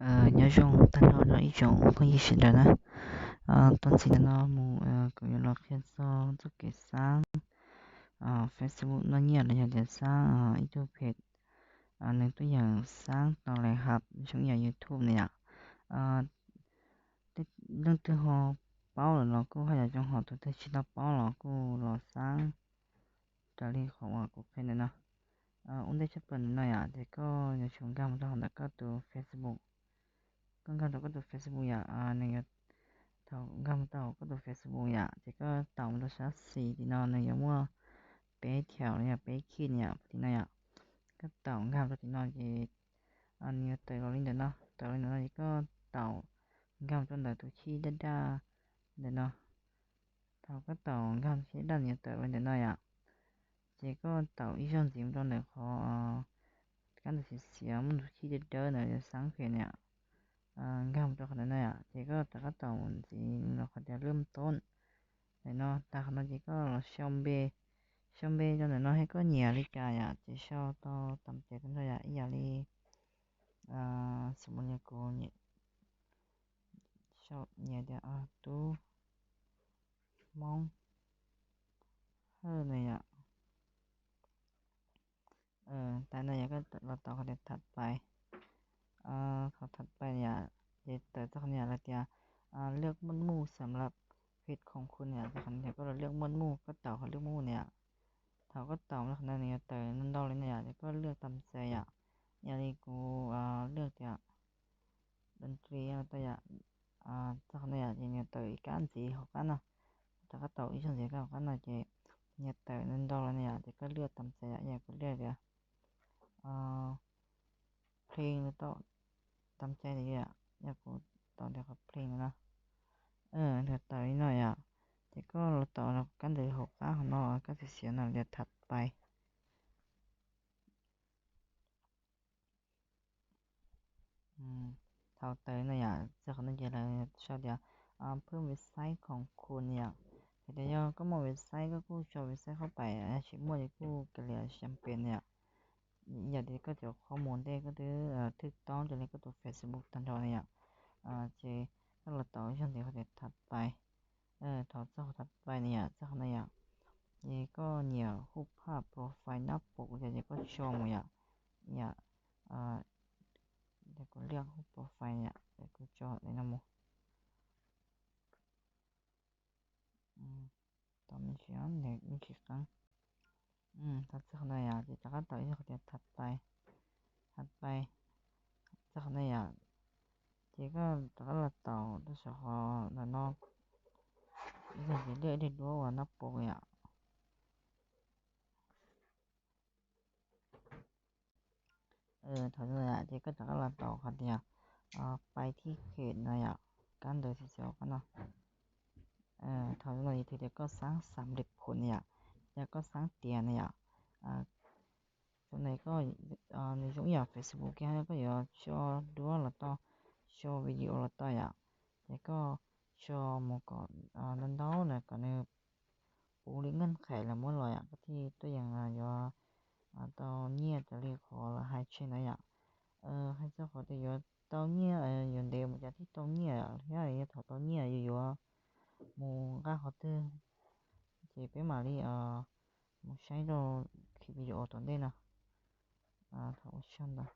Nyob zoo tag nrho rau ib tsoom phooj ywg sawv daws na. Tau ntxiv ntawm no mus kuv yuav los qhia txog txoj kev xaab Facebook noj nyiaj los yog tias xaab ib tug page, nws tuaj yeem xaab tau lais hab zoo yam YouTube na yom. Leej twg ho paub lawm los kuj haj yam zoo, ho tus twg tsis tau paub los kuj los xaab raws li qhov uas kuv qhia ntawm no. Ua ntej tshaj plaws ntawm no yom, ces koj yuav tsum nkag mus rau hauv ntawm koj tus Facebook. Koj nkag rau koj tus Facebook yom, nws yuav, thaum nkag mus rau koj tus Facebook yom, ces koj taum mus rau sab xis tim no, nws yuav muaj peb thaum los yog peb khij yom, tim no yom. Koj taum nkag rau tim no ces nws yuav tawm los li ntawm no, tawm li ntawm no ces koj taum nkag mus rau ntawm tus chij daj daj ntawm no. Thaum koj taum nkag tus chij daj daj nws yuav tawm los li ntawm no yom. Ces koj taum ib zaug ntxiv mus rau ntawm qhov kab ntawv xiav xiav muaj tus chij dawb dawb ntawd xaab page na yom. Nkag mus rau qhov ntawm no yom, ces koj rov qab taum mus ntxiv los qhov tias lwj toob ntawm no. Tag qhov no ces koj los sau npe, sau npe rau ntawm no thiab koj nyiam li cas yom, ces sau tau tam ces tag nrho yom, ib yam li xws li kuv sau nyiam tias Tub Hmoob Hawj na yom. Tas no yog koj los taum qhov tias thav pais, qhov thav pais yom, ces tawm txog qhov no yom, lawv tias lwj muaj muj xam lab phej khoom khun yom, txog qhov no yog koj los lwj muaj muj, koj taum qhov lwj muaj muj na yom. Thaum koj taum qhov no nws yuav tawm ntau ntau li na yom, ces koj lwj tam ces yom, yam li kuv lwj tias doo dli tau yom. Txog qhov no yom, ces nws yuav tawm ib kab ntxiv hauv qab no. Thaum koj taum ib zaug ntxiv hauv qab no ces nws yuav tawm ntau ntau li na yom, ces koj lwj tam ces yom, yam kuv lwj tias plheej no tau, tam ces yom, yam kuv taum tias qhov plheej no na, nws tawm li no yom, ces koj los taum kab ntawv hauv qab hov no, kab xiav xiav no tias thav pais. Thaum tawm no yom, txog qhov no ces lawv sau tias phwj website khoom khun yom. Hais tias yog koj muaj website koj kuj tso website qhaub pais, tsis muaj ces kuj kav liam xya pes na yom. Yam li koj cov qhov mus ntej koj twb thwj toob raws li koj tus Facebook tag nrho na yom. Ces koj los taum ib zaug ntxiv qhov tias thav pais. Thaum txog qhov thav pais na yom, txog qhov no yom, ces koj nyiam hu phaj profile nab pum ces koj tso mus yom. Yom, kuv liaj hu profile yom, kuv tso li no mus. Tau me ntsis, me ntsis qeeb. Thaum txog qhov no yom, ces rov qab taum ib zaug qhov tias thav pais, thav pais. Txog qhov no yom, ces koj rov qab los taum rau saum qhov ntawm no, ib zaug ces liaj ib daim duab uas nab pum yom. Thaum no yom, ces koj rov qab los taum qhov tias pais thib phem no yom, kab ntawv xim xyov qab no. Thaum no yog tias koj xaab xam lej phum na yom, yog koj xaab tias na yom. Thaum no koj, nws zoo ib yam Facebook kiag, koj yuav tso duab los tau, tso video los tau yom. Ces koj tso mus kom ntau ntau na kom nws puv li nkeej qhais lawv muab los yom, koj thiaj tuaj yeem yuav tau nyiaj raws li qhov lawv hais tseg ntawd yom. Hais txog qhov tias yuav tau nyiaj, yuav ntev mus cas thiaj tau nyiaj thiab yog thaum tau nyiaj yuav yuav mus nqaj qhov twg, ces peb mam li mus saib rau video tom ntej no. Thaum ua tsaug ntawd.